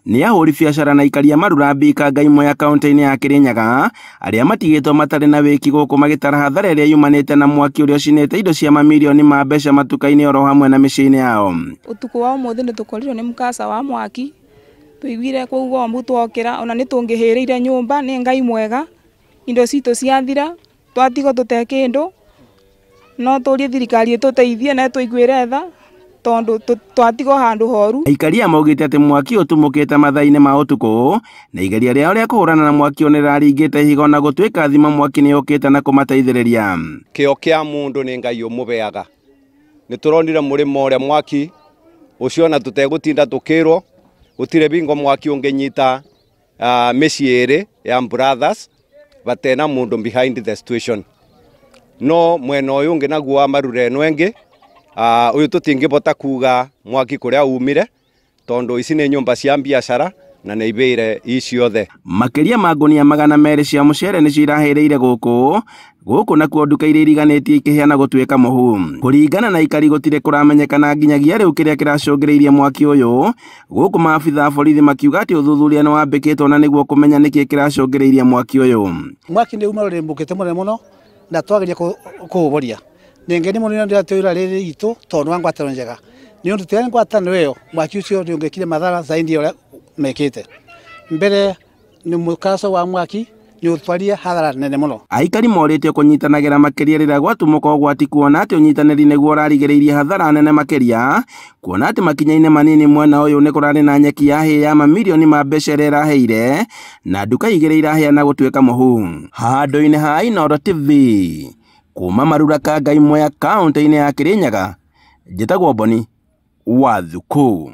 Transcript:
Nĩ ahũri biacara na aikari a Marura Mbika Ngai Mwea kaunti-inĩ ya Kirinyaga arĩa matigĩtwo matarĩ na wĩki gũkũ magĩtara hathara ĩrĩa yumanĩte na mwaki ũrĩa ũcinĩte indo cia mamirioni ma mbeca matuka-inĩ oro hamwe na mĩciĩ-inĩ yao. Ũtukũ wa ũmũthĩ nĩ tũkorirwo nĩ mkasa wa mwaki, tũiguire kũu ombu twokĩra ona nĩ tũngĩhĩrĩire nyũmba nĩ Ngai mwega, indo citũ ciathira twatigwo tũte kĩndũ, no tũrie thirikari ĩtũteithie na ĩtũiguĩre tha tondu twatigwo handu horu. Aikari aya maugĩte atĩ mwaki ũtumũkĩte mathaa-inĩ ma ũtukũ na igeria rĩao rĩa kũhũrana na mwaki ũyũ nĩrĩraringĩte ihiga na gũtuĩka thima mwaki nĩũkĩte na kũmateithĩrĩria. Kĩo kĩa mũndũ nĩ Ngai ũmũbeaga. Nĩ tũronire mũrĩmo ũrĩa mwaki ũcio na tũtegũtinda tũkĩrwo gũtirĩ bingo mwaki ũngĩnyita mĩciĩ ĩrĩ ya brothers batena mũndũ behind the situation. No mwena ũyũ ũngĩ naguo wa Marura ĩno ĩngĩ ũyũ tũtingĩbota kuga mwaki kũrĩa umire tondu ici nĩ nyũmba cia biacara na nĩ ibĩire i ciothe. Makĩria ma ngũnia 200 cia mũcere nĩcio irahĩrĩire gũkũ gũkũ nakuo nduka iria iriganĩtie ikĩhĩa na gũtuĩka mũhu. Kũringana na aikari gũtirĩ kũramenyekana nginyagia rĩu kĩrĩa kĩracũngĩrĩirie mwaki ũyũ, gũkũ maabitha a borithi makiuga atĩ ũthuthuria nĩ wambĩkĩtwo na nĩguo kũmenya nĩkĩ kĩracũngĩrĩirie mwaki ũyũ. Mwaki nĩ uma rũrĩmbũkĩte mũnene mũno na twageria kũũhoria. Ningĩ nĩ mũnene ndĩratwĩra rĩrĩ itũ tondũ wa ngwatanĩro njega. Nĩ ũndũ tũtirĩ ngwatanĩro ĩyo mwaki ũcio nĩ ũngĩkire mathara zaidi ya ũrĩa mekĩte. Mbere nĩ mũkaco wa mwaki nĩ ũtwarie hathara nene mũno. Aikari morĩtio kũnyitanagĩra makĩria rĩrĩa gwatumũka ũgwati kuona atĩ ũnyitanĩri nĩguo ũrarigĩrĩirie hathara nene makĩria, kuona atĩ makinya-inĩ manini mwena ũyũ nĩ kũrarĩ na nyeki ya hĩa ya mamirioni ma mbeca ĩrĩa ĩrahĩire na nduka igĩrĩ irahĩa na gũtuĩka mũhu. Handũ-inĩ ha Inooro TV kuma Marura ka Ngai Mwea kaunti-inĩ ya Kirinyaga, njĩtagwo Boni wa Thuku.